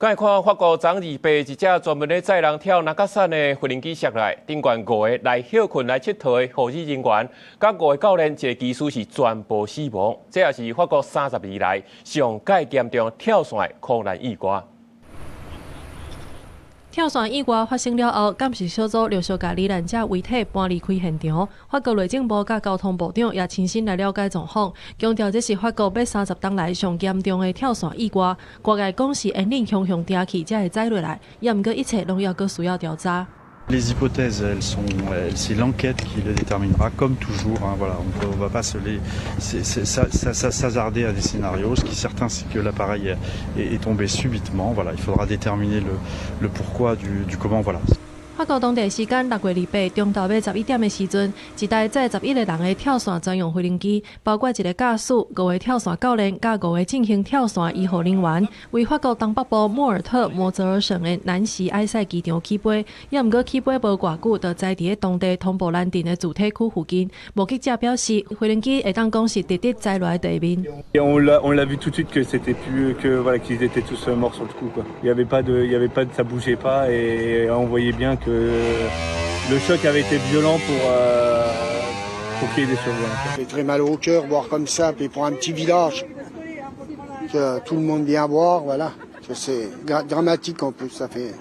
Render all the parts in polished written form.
來看法國昨二八一隻專門咧載人跳那加山的飛行機摔落來，頂懸五个來歇睏來𨑨迌的護理人員，佮五个教練一个機師是全部死亡。這也是法國30年來上蓋嚴重跳傘的空難意外。跳傘意外發生了後，鑑識小組陸續共罹難者遺體搬離開現場。法國內政部佮交通部長也親身來了解狀況，強調這是法國欲30冬來上嚴重的跳傘意外。外界講是引領雄雄定去才會載落來，也毋過一切攏猶閣需要調查。 Les hypothèses, elles sont, c'est l'enquête qui le déterminera, comme toujours. Hein, voilà, on ne va pas se les, ça, s'hasarder à des scénarios. Ce qui est certain, c'est que l'appareil est tombé subitement. Voilà, il faudra déterminer le pourquoi du comment. Voilà. 法國當地時間6月28中晝欲11點的時陣，一台載11個人的跳傘專用飛行機，包括一個駕駛、五個跳傘教練、佮五個進行跳傘醫護人員，為法國東北部莫爾特摩澤爾省的南錫埃塞機場起飛。也毋過起飛無偌久，就栽佇咧當地通布蘭鎮的住宅區附近。目擊者表示，飛行機會當講是直直栽落來地面。 On l'a vu tout de suite que c'était plus que voilà, qu'ils étaient tous morts sur le coup, quoi. Il y avait pas de, ça bougeait pas et on voyait bien que le choc avait été violent pour qu'il y ait des survivants. Ça fait très mal au cœur voir comme ça, puis pour un petit village que tout le monde vient voir, voilà. C'est dramatique en plus, ça fait.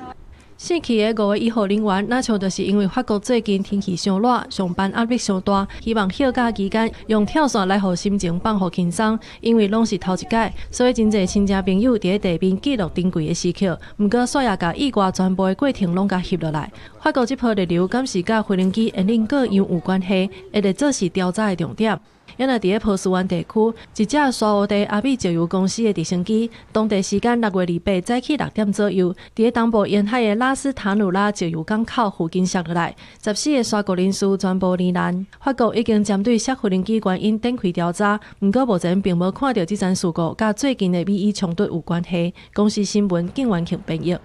死去的五個醫護人員，若像就是因為法國最近天氣傷熱，上班壓力傷大，希望歇假期間用跳傘來予心情放予輕鬆。因為攏是頭一擺，所以真濟親戚朋友佇咧地面記錄珍貴的時刻。毋過，煞也共意外全部的過程攏共翕落來。法國這波熱流敢是佮飛行機引領各樣有關係，會來做是調查的重點。猶若佇咧波斯灣地區，一隻沙烏地阿比石油公司的直升機，當地時間6月28早起6點左右，佇咧東部沿海的拉斯塔努拉石油港口附近摔落來，14個沙國人士全部罹難。法國已經針對摔飛行機原因展開調查，毋過目前並無看著這樁事故佮最近的美伊衝突有關係。公視新聞景元慶編譯。